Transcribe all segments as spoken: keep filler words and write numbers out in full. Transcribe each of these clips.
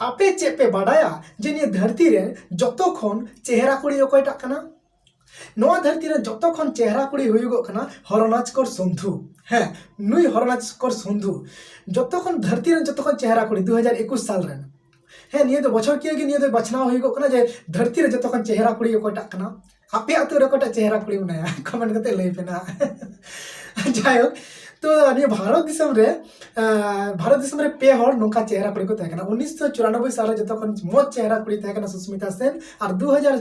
ᱟᱯᱮ ᱪᱮᱫ ᱯᱮ ᱵᱟᱰᱟᱭᱟ ᱡᱮ ᱱᱤᱭᱟᱹ ᱫᱷᱟᱹᱨᱛᱤ ᱨᱮ ᱡᱚᱛᱚ ᱠᱷᱚᱱ ᱪᱮᱦᱨᱟ ᱠᱩᱲᱤ ᱚᱠᱚᱭᱴᱟᱜ ᱠᱟᱱᱟ? ᱱᱚᱣᱟ ᱫᱷᱟᱹᱨᱛᱤ ᱨᱮ ᱡᱚᱛᱚ ᱠᱷᱚᱱ ᱪᱮᱦᱨᱟ ᱠᱩᱲᱤ ᱦᱩᱭᱩᱜᱚᱜ ᱠᱟᱱᱟ ᱦᱚᱨᱚᱱᱟᱡᱽᱠᱚᱨ ᱥᱚᱱᱫᱷᱩ᱾ ᱦᱮᱸ, ᱱᱩᱭ ᱦᱚᱨᱚᱱᱟᱡᱽᱠᱚᱨ ᱥᱚᱱᱫᱷᱩ ᱡᱚᱛᱚ ᱠᱷᱚᱱ, ᱫᱷᱟᱹᱨᱛᱤ ᱨᱮᱱ ᱡᱚᱛᱚ ᱠᱷᱚᱱ ᱪᱮᱦᱨᱟ ᱠᱩᱲᱤ ᱫᱩ ᱦᱟᱡᱟᱨ ᱮᱠᱩᱥ ᱥᱟᱞ ᱨᱮᱱ᱾ ᱦᱮᱸ, ᱱᱤᱭᱟᱹ ᱫᱚ ᱵᱚᱪᱷᱚᱨ ᱠᱤᱭᱟᱹ ᱜᱮ ᱱᱤᱭᱟᱹ ᱫᱚ ᱵᱟᱪᱷᱱᱟᱣ ᱦᱩᱭᱩᱜᱚᱜ ᱠᱟᱱᱟ ᱡᱮ ᱫᱷᱟᱹᱨᱛᱤ ᱨᱮ ᱡᱚᱛᱚ ᱠᱷᱚᱱ ᱪᱮᱦᱨᱟ ᱠᱩᱲᱤ ᱚᱠᱚᱭᱴᱟᱜ ᱠᱟᱱᱟ᱾ ᱟᱯᱮ ᱟᱹᱛᱩ ᱨᱮ ᱚᱠᱚᱭᱴᱟᱜ ᱪᱮᱦᱨᱟ ᱠᱩᱲᱤ ᱢᱮᱱᱟᱭᱟ? ᱠᱚᱢᱮᱱᱴ ᱠᱟᱛᱮ ᱞᱟᱹᱭ ᱯᱮ ᱱᱟᱦᱟᱜ᱾ ᱡᱟᱭᱦᱳᱠ, ᱛᱚ ᱱᱤᱭᱟᱹ ᱵᱷᱟᱨᱚᱛ ᱫᱤᱥᱚᱢ ᱨᱮ, ᱟᱸ, ᱵᱷᱟᱨᱚᱛ ᱫᱤᱥᱚᱢ ᱨᱮ ᱯᱮ ᱦᱚᱲ ᱱᱚᱝᱠᱟ ᱪᱮᱦᱨᱟ ᱠᱩᱲᱤ ᱠᱚ ᱛᱟᱦᱮᱸ ᱠᱟᱱᱟ᱾ ᱩᱱᱤᱥᱥᱚ ᱪᱩᱨᱟᱱᱚᱵᱵᱳᱭ ᱥᱟᱞ ᱨᱮ ᱡᱚᱛᱚ ᱠᱷᱚᱱ ᱢᱚᱡᱽ ᱪᱮᱦᱨᱟ ᱠᱩᱲᱤ ᱛᱟᱦᱮᱸ ᱠᱟᱱᱟ ᱥᱩᱥᱢᱤᱛᱟ ᱥᱮᱱ, ᱟᱨ ᱫᱩ ᱦᱟᱡᱟᱨ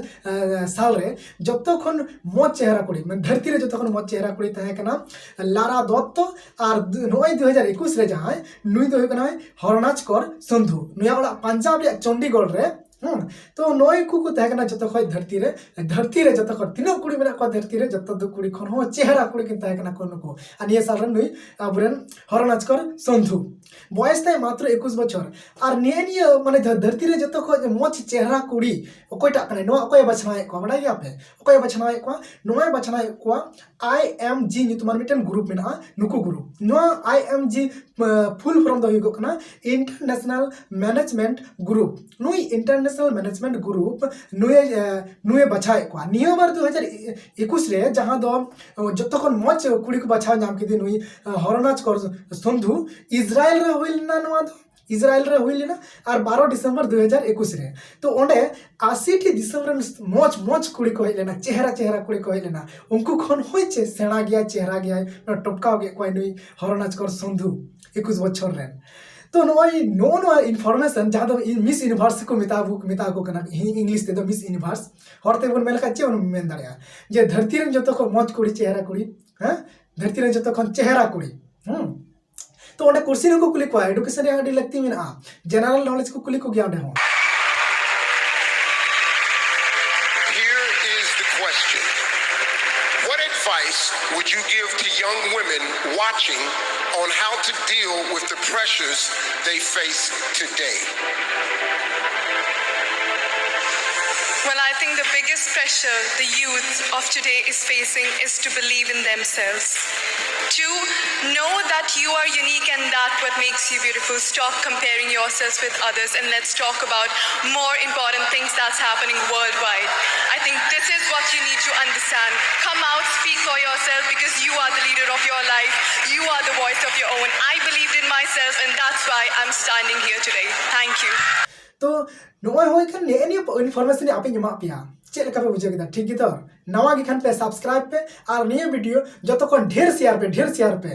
ᱥᱟᱞ ᱨᱮ ᱡᱚᱛᱚ ᱠᱷᱚᱱ ᱢᱚᱡᱽ ᱪᱮᱦᱨᱟ ᱠᱩᱲᱤ, ᱢᱟᱱᱮ ᱫᱷᱟᱹᱨᱛᱤ ᱨᱮ ᱡᱚᱛᱚ ᱠᱷᱚᱱ ᱢᱚᱡᱽ ᱪᱮᱦᱨᱟ ᱠᱩᱲᱤ ᱛᱟᱦᱮᱸ ᱠᱟᱱᱟ ᱞᱟᱨᱟ ᱫᱚᱛᱛᱚ, ᱟᱨ ᱫᱩ-, ᱱᱚᱜᱼᱚᱭ ᱫᱩ ᱦᱟᱡᱟᱨ ᱮᱠᱩᱥ ᱨᱮ ᱡᱟᱦᱟᱸᱭ, ᱱᱩᱭ ᱫᱚ ᱦᱩᱭᱩᱜ ᱠᱟᱱᱟᱭ ᱦᱚᱨᱚᱱᱟᱡᱽᱠᱚᱨ ᱥᱚᱱᱫᱷᱩ᱾ ᱱᱩᱭᱟᱜ ᱚᱲᱟᱜ ᱯᱟᱧᱡᱟᱵᱽ ᱨᱮᱭᱟᱜ ᱪᱚᱱᱰᱤᱜᱚᱲ ᱨᱮ᱾ ᱦᱩᱸ, ᱛᱚ ᱱᱚᱜᱼᱚᱭ ᱠᱩ ᱠᱚ ᱛᱟᱦᱮᱸ ᱠᱟᱱᱟ ᱡᱚᱛᱚ ᱠᱷᱚᱡ ᱫᱷᱟᱹᱨᱛᱤ ᱨᱮ, ᱫᱷᱟᱹᱨᱛᱤ ᱨᱮ ᱡᱚᱛᱚ ᱠᱷᱚᱱ ᱛᱤᱱᱟᱹᱜ ᱠᱩᱲᱤ ᱢᱮᱱᱟᱜ ᱠᱚᱣᱟ ᱫᱷᱟᱹᱨᱛᱤ ᱨᱮ, ᱡᱚᱛᱚ ᱫᱚ ᱠᱩᱲᱤ ᱠᱷᱚᱱ ᱦᱚᱸ ᱪᱮᱦᱨᱟ ᱠᱩᱲᱤ ᱠᱤᱱ ᱛᱟᱦᱮᱸ ᱠᱟᱱᱟ ᱠᱚ ᱱᱩᱠᱩ᱾ ᱟᱨ ᱱᱤᱭᱟᱹ ᱥᱟᱞ ᱨᱮ ᱱᱩᱭ ᱟᱵᱚᱨᱮᱱ ᱦᱚᱨᱚᱱᱟᱡᱽᱠᱚᱨ ᱥᱚᱱᱫᱷᱩ, ᱵᱚᱭᱮᱥ ᱛᱟᱭ ᱢᱟᱛᱨᱚ ᱮᱠᱩᱥ ᱵᱚᱪᱷᱚᱨ᱾ ᱟᱨ ᱱᱤᱭᱟᱹ, ᱱᱤᱭᱟᱹ ᱢᱟᱱᱮ ᱫᱷᱟᱹ-, ᱫᱷᱟᱹᱨᱛᱤ ᱨᱮ ᱡᱚᱛᱚ ᱠᱷᱚᱡ ᱢᱚᱡᱽ ᱪᱮᱦᱨᱟ ᱠᱩᱲᱤ ᱚᱠᱚᱭᱴᱟᱜ ᱠᱟᱱᱟᱭ, ᱱᱚᱣᱟ ᱚᱠᱚᱭᱮ ᱵᱟᱪᱷᱱᱟᱣᱮᱫ ᱠᱚᱣᱟ ᱵᱟᱰᱟᱭ ᱜᱮᱭᱟ ᱯᱮ? ᱚᱠᱚᱭᱮ ᱵᱟᱪᱷᱱᱟᱣᱮᱫ ᱠᱚᱣᱟ? ᱱᱚᱣᱟᱭ ᱵᱟᱪᱷᱱᱟᱣᱮᱫ ᱠᱚᱣᱟ ᱟᱭ ᱮᱢ ᱡᱤ ᱧᱩᱛᱩᱢᱟᱱ ᱢᱤᱫᱴᱮᱱ ᱜᱨᱩᱯ ᱢᱮᱱᱟᱜᱼᱟ, ᱱᱩᱠᱩ ᱜᱨᱩᱯ᱾ ᱱᱚᱣᱟ ᱟᱭ ᱮᱢ ᱡᱤ, ᱟᱸ, ᱯᱷᱩᱞ ᱯᱷᱚᱨᱢ ᱫᱚ ᱦᱩᱭᱩᱜᱚᱜ ᱠᱟᱱᱟ ᱤᱱᱴᱟᱨᱱᱮᱥᱱᱟᱞ ᱢᱮᱱᱮᱡᱽᱢᱮᱱᱴ ᱜᱨᱩᱯ᱾ ᱱᱩᱭ ᱤᱱᱴᱟᱨᱱᱮᱥᱱᱟᱞ ᱢᱮᱱᱮᱡᱽᱢᱮᱱᱴ ᱜᱨᱩᱯ ᱱᱩᱭᱮ, ᱟᱸ, ᱱᱩᱭᱮ ᱵᱟᱪᱷᱟᱣᱮᱫ ᱠᱚᱣᱟ᱾ ᱱᱤᱭᱟᱹ ᱵᱟᱨ ᱫᱩ ᱦᱟᱡᱟᱨ ᱮᱠᱩᱥ ᱨᱮ ᱡᱟᱦᱟᱸ ᱫᱚ, ᱟᱸ, ᱡᱚᱛᱚ ᱠᱷᱚᱱ ᱢᱚᱡᱽ ᱠᱩᱲᱤ ᱠᱚ ᱵᱟᱪᱷᱟᱣ ᱧᱟᱢ ᱠᱮᱫᱮ ᱱᱩᱭ, ᱟᱸ, ᱦᱚᱨᱚᱱᱟᱡᱽᱠᱚᱨ ᱥᱚᱱᱫᱷᱩ᱾ ᱤᱥᱨᱟᱭᱮᱞ ᱨᱮ ᱦᱩᱭ ᱞᱮᱱᱟ ᱱᱚᱣᱟ ᱫᱚ, ᱤᱥᱨᱟᱭᱮᱞ ᱨᱮ ᱦᱩᱭ ᱞᱮᱱᱟ᱾ ᱟᱨ ᱵᱟᱨᱚ ᱰᱤᱥᱮᱢᱵᱚᱨ ᱫᱩ ᱦᱟᱡᱟᱨ ᱮᱠᱩᱥ ᱨᱮ᱾ ᱛᱚ ᱚᱸᱰᱮ ᱟᱥᱤ ᱴᱤ ᱫᱤᱥᱚᱢ ᱨᱮᱱ ᱢᱚᱡᱽ ᱢᱚᱡᱽ ᱠᱩᱲᱤ ᱠᱚ ᱦᱮᱡ ᱞᱮᱱᱟ, ᱪᱮᱦᱨᱟ ᱪᱮᱦᱨᱟ ᱠᱩᱲᱤ ᱠᱚ ᱦᱮᱡ ᱞᱮᱱᱟ᱾ ᱩᱱᱠᱩ ᱠᱷᱚᱱ ᱦᱚᱸᱭ ᱪᱮ ᱥᱮᱬᱟ ᱜᱮᱭᱟᱭ, ᱪᱮᱦᱨᱟ ᱜᱮᱭᱟᱭ, ᱱᱚᱣᱟ ᱴᱚᱯᱠᱟᱣ ᱠᱮᱫ ᱠᱚᱣᱟᱭ ᱱᱩᱭ ᱦᱚᱨᱚᱱᱟᱡᱽᱠᱚᱨ ᱥᱚᱱᱫᱷᱩ, ᱮᱠᱩᱥ ᱵᱚᱪᱷᱚᱨ ᱨᱮᱱ᱾ ᱛᱚ ᱱᱚᱜᱼᱚᱭ ᱱᱚᱜᱼᱚ ᱱᱚᱣᱟ ᱤᱱᱯᱷᱚᱨᱢᱮᱥᱚᱱ ᱡᱟᱦᱟᱸ ᱫᱚ ᱤᱧ ᱢᱤᱥ ᱤᱭᱩᱱᱤᱵᱷᱟᱨᱥ ᱠᱚ ᱢᱮᱛᱟ ᱠᱚ, ᱢᱮᱛᱟ ᱠᱚ ᱠᱟᱱᱟ, ᱤᱝ-, ᱤᱝᱞᱤᱥ ᱛᱮᱫᱚ ᱢᱤᱥ ᱤᱭᱩᱱᱤᱵᱷᱟᱨᱥ, ᱦᱚᱲ ᱛᱮᱵᱚᱱ ᱢᱮᱱ ᱞᱮᱠᱷᱟᱱ ᱪᱮᱫ ᱵᱚᱱ ᱢᱮᱱ ᱫᱟᱲᱮᱭᱟᱜᱼᱟ? ᱡᱮ ᱫᱷᱟᱹᱨᱛᱤ ᱨᱮᱱ ᱡᱚᱛᱚ ᱠᱷᱚᱱ ᱢᱚᱡᱽ ᱠᱩᱲᱤ, ᱪᱮᱦᱨᱟ ᱠᱩᱲᱤ, ᱦᱮᱸ, ᱫᱷᱟᱹᱨᱛᱤ ᱨᱮᱱ ᱡᱚᱛᱚ ᱠᱷᱚᱱ ᱪᱮᱦᱨᱟ ᱠᱩᱲᱤ᱾ ᱦᱩᱸ᱾ ᱛᱚ ᱚᱸᱰᱮ ᱠᱩᱥᱪᱮᱱ ᱦᱚᱸᱠᱚ ᱠᱩᱞᱤ ᱠᱚᱣᱟ, ᱮᱰᱩᱠᱮᱥᱚᱱ ᱨᱮᱭᱟᱜ ᱟᱹᱰᱤ ᱞᱟᱹᱠᱛᱤ ᱢᱮᱱᱟᱜᱼᱟ, ᱡᱮᱱᱟᱨᱮᱞ ᱱᱚᱞᱮᱡᱽ ᱠᱚ ᱠᱩᱞᱤ ᱠᱚᱜᱮᱭᱟ ᱚᱸᱰᱮ ᱦᱚᱸ᱾ Here is the question. What advice would you give to young women watching on how to deal with the pressures they face today? Well, I think the biggest pressure the youth of today is facing is to believe in themselves. To know that you are unique and that What makes you beautiful? Stop comparing yourselves with others and let's talk about more important things that's happening worldwide. I think this is what you need to understand. Come out, speak for yourself because you are the leader of your life. You are the voice of your own. I believed in myself and that's why I'm standing here today. Thank you. ᱛᱚ ᱱᱚᱜᱼᱚᱭ ᱦᱩᱭ ᱠᱟᱱ ᱱᱤᱭᱟᱹ ᱱᱤᱭᱟᱹ information ᱟᱯᱮᱧ ᱮᱢᱟᱜ ᱯᱮᱭᱟ᱾ ᱪᱮᱫ ᱞᱮᱠᱟ ᱯᱮ ᱵᱩᱡᱷᱟᱹᱣ ᱠᱮᱫᱟ? ᱴᱷᱤᱠ ᱜᱮᱛᱚ? ᱱᱟᱣᱟ ᱜᱮ ᱠᱷᱟᱱ ᱯᱮ ᱥᱟᱵᱥᱠᱨᱟᱭᱤᱵ ᱯᱮ ᱟᱨ ᱱᱤᱭᱟᱹ ᱵᱷᱤᱰᱤᱭᱳ ᱡᱚᱛᱚ ᱠᱷᱚᱱ ᱰᱷᱮᱨ ᱥᱮᱭᱟᱨ ᱯᱮ, ᱰᱷᱮᱨ ᱥᱮᱭᱟᱨ ᱯᱮ᱾